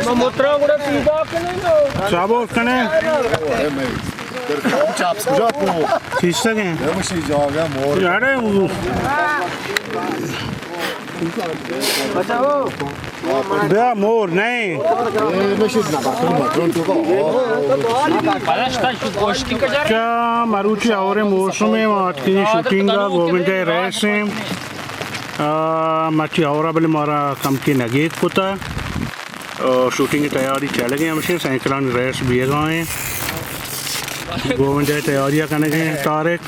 ما مترا گڑا سیدھا کنیں نا۔ صبر کنیں۔ چاپس کجا کو؟ کیسا گئے؟ ہمشی جاگہ مور۔ اڑے، بیا مور نہیں۔ چا مروچی ہور موسم ہے، ما اتکیں شوٹنگ ءَ، گووندا ریس ایں۔ آ، مرچی ہور ءَ بلے مارا کمکے نگیگ کتا۔ آ، شوٹنگ ءِ تیاری چلگ ءَ، ہمشی سائیکلانی ریس بیگا ایں۔ گووندا تیاری کنگ ءَ طارق۔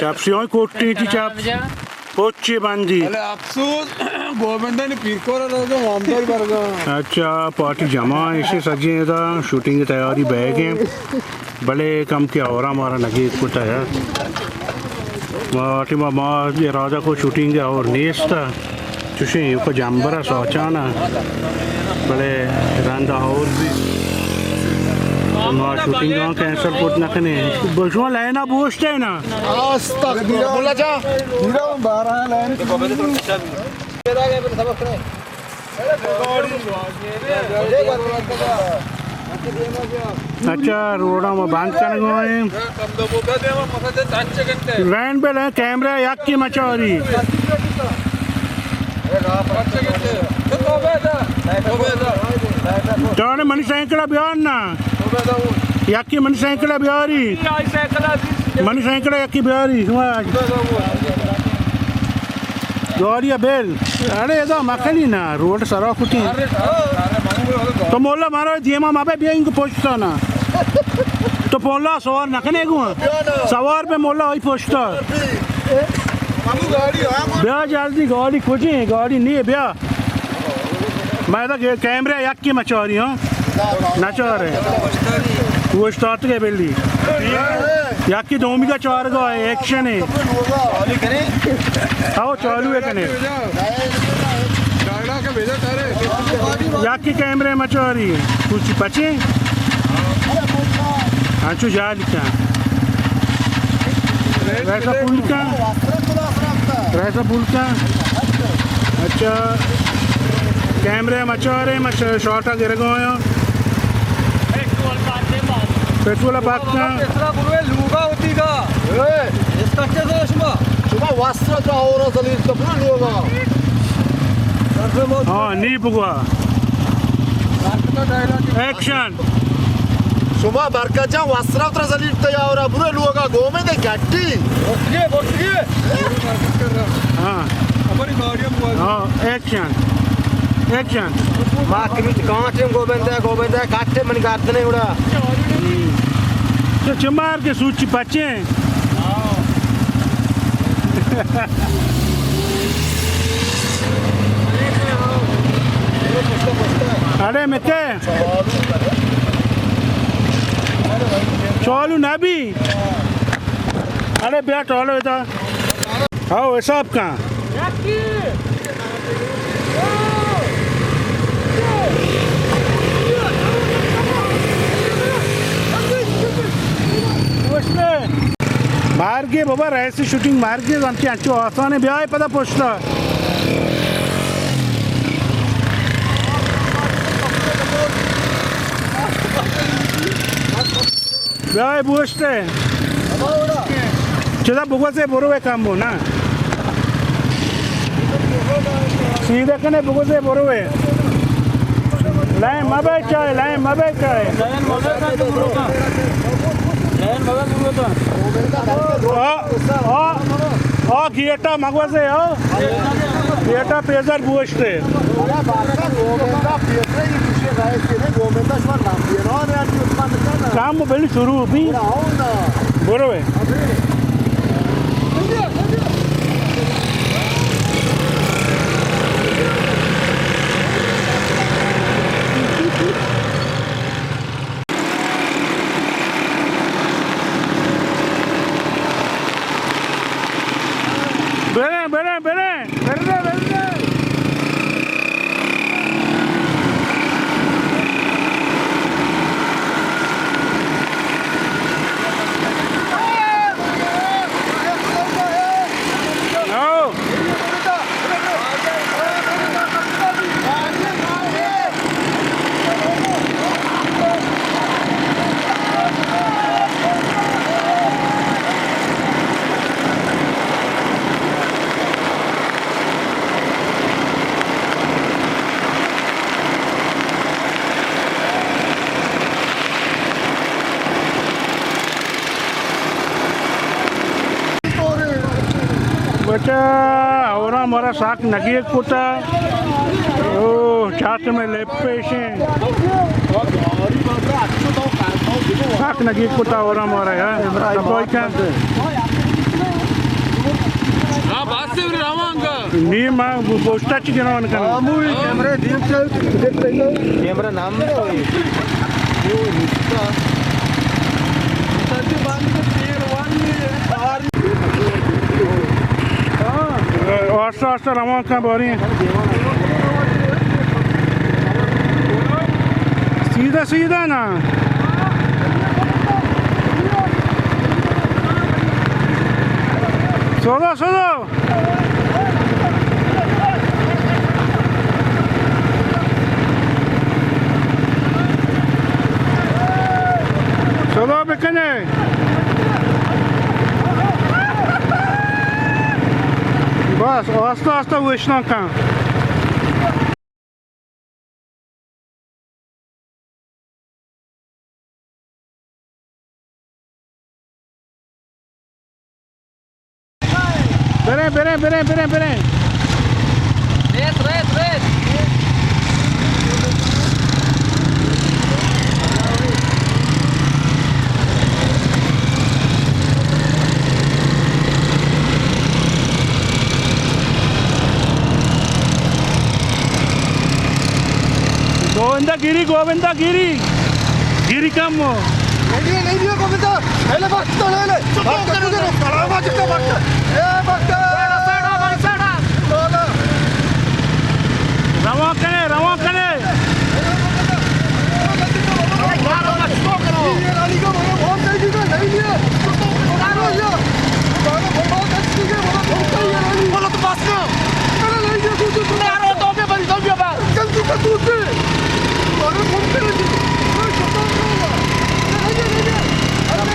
چاپسی آئی کوٹی تی چاپ۔ پوچی بندی۔ بلے افسوس، گوبندانی پیرکور ءَ روگا وامدار برگا۔ اچھا، پارٹی جمع ایشی سجیں ادا، شوٹنگ تیاری بیگ ایں۔ بلے کمکے ہور ءَ مارا نگیگ کتا ہے۔ ما ٹیم ما ارادہ کو شوٹنگ ہور نیست۔ چوشیں ایوک جمبر ءَ سوچان ءَ، بلے رند ہور بی۔ ما شوٹنگ ہم کینسل کت نہ کنیں۔ شما لائن ءَ بوشتے نا؟ استغفر اللہ جا۔ اچھا، روڈ ہم بند کنگ ءَ ایں۔ لائن بل ایں، کیمرہ یکی مچاری۔ جان منی سائیکل بیار نا۔ یکی منی سائیکل بیاری۔ منی سائیکل یکی بیاری۔ شما گاڑی بیل۔ اڑے ادا مکنی نا، روڈ سرا کتی۔ تو مولا مارا دیما مبے، بیا انگو پشتا نا۔ تو پولا سوار نہ کنے گو۔ سوار بے مولا آئی پشتا۔ بیا جلدی، گاڑی کجی ایں؟ گاڑی نی، بیا۔ میں دا کیمرہ یکی مچاری ہاں۔ نہ چارے۔ اوشتاتگ ئے بلی۔ یکی دومی کا چارگا ہے، ایکشن ہے۔ آؤ چالو ہے کنے۔ یکی کیمرہ مچاری۔ کچھ پچے؟ انچو جال کن۔ ویسا پول کن۔ ویسا پول کن۔ اچھا۔ کیمرہ مچارے، مچ-، شاٹا گرگا آیا۔ پیٹرول پاک کن۔ پیسرا بروے لوگا ہوتی گا۔ اے۔ اس کچے سے شما۔ شما واسطہ تو اور زلیل تو بنا لوگا۔ ہاں، نی بگوا۔ ایکشن۔ شما برکت جان وسرا ترا زلیل تیارا برو لوگا گومے دے گٹی۔ بوٹیے، بوٹیے۔ ہاں۔ ہماری گاڑی ہم ہوا۔ ہاں، ایکشن۔ ایکشن۔ ما کمیت کانٹے گوبندہ، گوبندہ کاٹے من گاردنے اڑا۔ تو چمار کے سوچی پچے۔ اڑے متے۔ چالو نہ بی۔ اڑے بیا ٹالو ادا۔ ہاؤ، حساب کن۔ مارگے بابا، ریس شوٹنگ مارگے، ہمچی انچو آسانے، بیائے پدا پشتا۔ بیائے بوشتے۔ چدا بگوزے بروے کم بو نا۔ سیدھا کنے بگوزے بروے۔ لائن مبے چائے، لائن مبے چائے۔ آ، آ، آ گیٹا مگوزے، آ۔ گیٹا پیزر بوشتے۔ کام بلی شروع بی۔ بروے۔ بریں، بریں، بریں۔ بریں، بریں۔ اچھا، ہورا مورا ساک نگیگ کتا۔ او، چات میں لیپ پیشیں۔ ساک نگیگ کتا ہورا مورا، ہاں۔ تپوئی کن۔ ہاں، بس سے روان کا۔ نی ما پوسٹا چی گران کنم۔ ہموی کیمرہ دیم چل۔ کیمرہ نام نہ ہوئی۔ آستہ آستہ روان کن باریں۔ سیدھا سیدھا نا۔ سودا سودا۔ سلو بکنے۔ بس، آستہ آستہ ویشتان کن۔ بریں، بریں، بریں، بریں، بریں۔ ریت، ریت، ریت۔ گووندا گیری، گووندا گیری۔ گیری کم ہو۔ نہیں دیا، نہیں دیا، گووندا۔ لے لے، بس تو لے لے۔ بس تو لے لے۔ سلام آ چکا، بس۔ اے بس۔ روان کنے، روان کنے۔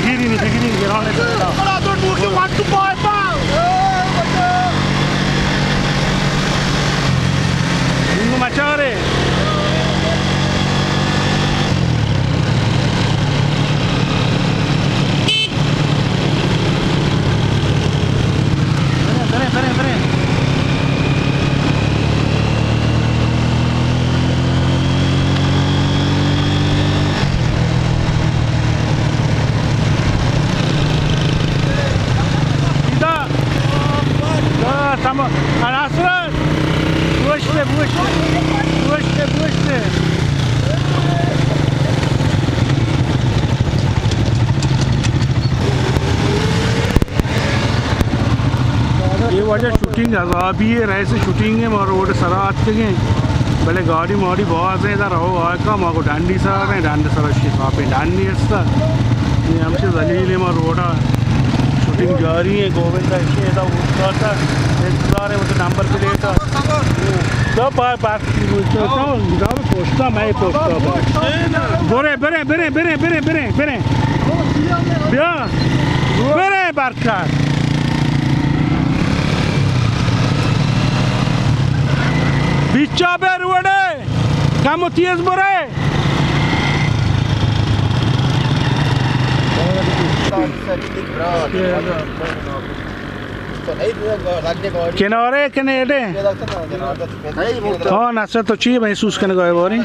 گیری نی، گیری نی، گیران نی۔ انگو مچارے۔ بریں، بریں، بریں، بریں۔ سیدھا۔ بس، ہم عناصر۔ بوشتے، بوشتے۔ بوشتے، بوشتے۔ اے واجہ شوٹنگ عذابی اے، رئیس شوٹنگ اے، ما روڈ سرا اتکگیں، بلے گاڑی ماڑی باز ایں، ادا رو آئکا، ما گو ڈنڈی سرا رئیں، ڈنڈ سرا شی ساپیں ڈنڈی استا۔ اے ہمشہ ذلیل اے، ما روڈا شوٹنگ جاری اے، گووندا اشی ادا اوشتاتا، انتظار اے، وہ نمبر پلیٹ اے۔ تو پا-، پا-، گرے، برے، برے، برے۔ بیا۔ برے برکت۔ بیچا بے روڑے۔ کم و تیز برے۔ کنارے کنے ایڈے۔ ہاں، نسے تو چی محسوس کنگا اے باری؟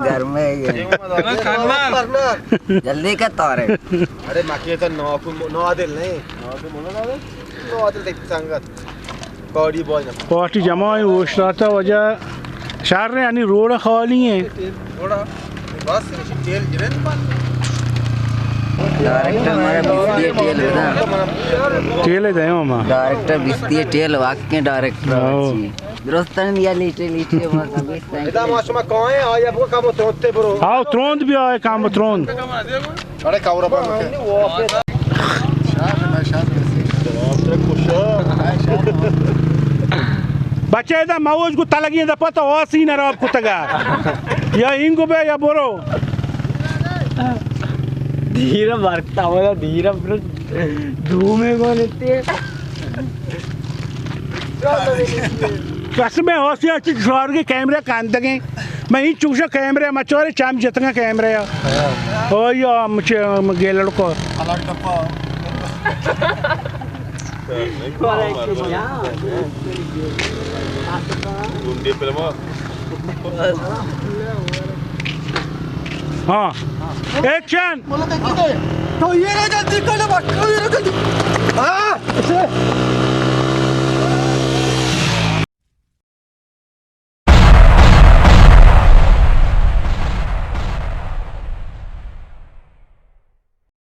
گرم اے۔ جلدی کا تارے۔ ارے مکے تو ناکو نادل نہیں۔ نادل دیکھ سنگت۔ گاڑی بوائے نہ۔ پارٹی جمع ایں، اوشتاتا واجہ۔ شہر ایں، یعنی روڈ خالی ایں۔ روڈا بس تیل گرن پن۔ ڈائریکٹر مارا بیستی تیل بدا۔ تیل دے ہما۔ ڈائریکٹر بیستی تیل واقعی ڈائریکٹر ہاں۔ اچھی۔ درستن یا لیٹے لیٹے ہما بیستی۔ ادا ما شما کائیں، آیا بگو کم تروندتے برو۔ آؤ، تروند بیا، آئے کم تروند۔ اڑے کاورا پر مکے۔ بچے دا موج کو تلگی دا پتہ واسی نراب کتگا۔ یا اینگو بے یا برو۔ دھیرا برکتا ہوا، دھیرا پر دھومے کو لیتے۔ قسم ہے، ہوسی اچھی شوہر کے کیمرے کاندگیں۔ میں ہی چوشا کیمرے مچورے چام جتنا کیمرے۔ او یا مچے گیلڑ کو۔ ڈونڈی فلم۔ ہاں، ایکشن۔ تو یہ رہا جلدی کر لے، بس، تو یہ رہا جلدی۔ ہاں، اسے۔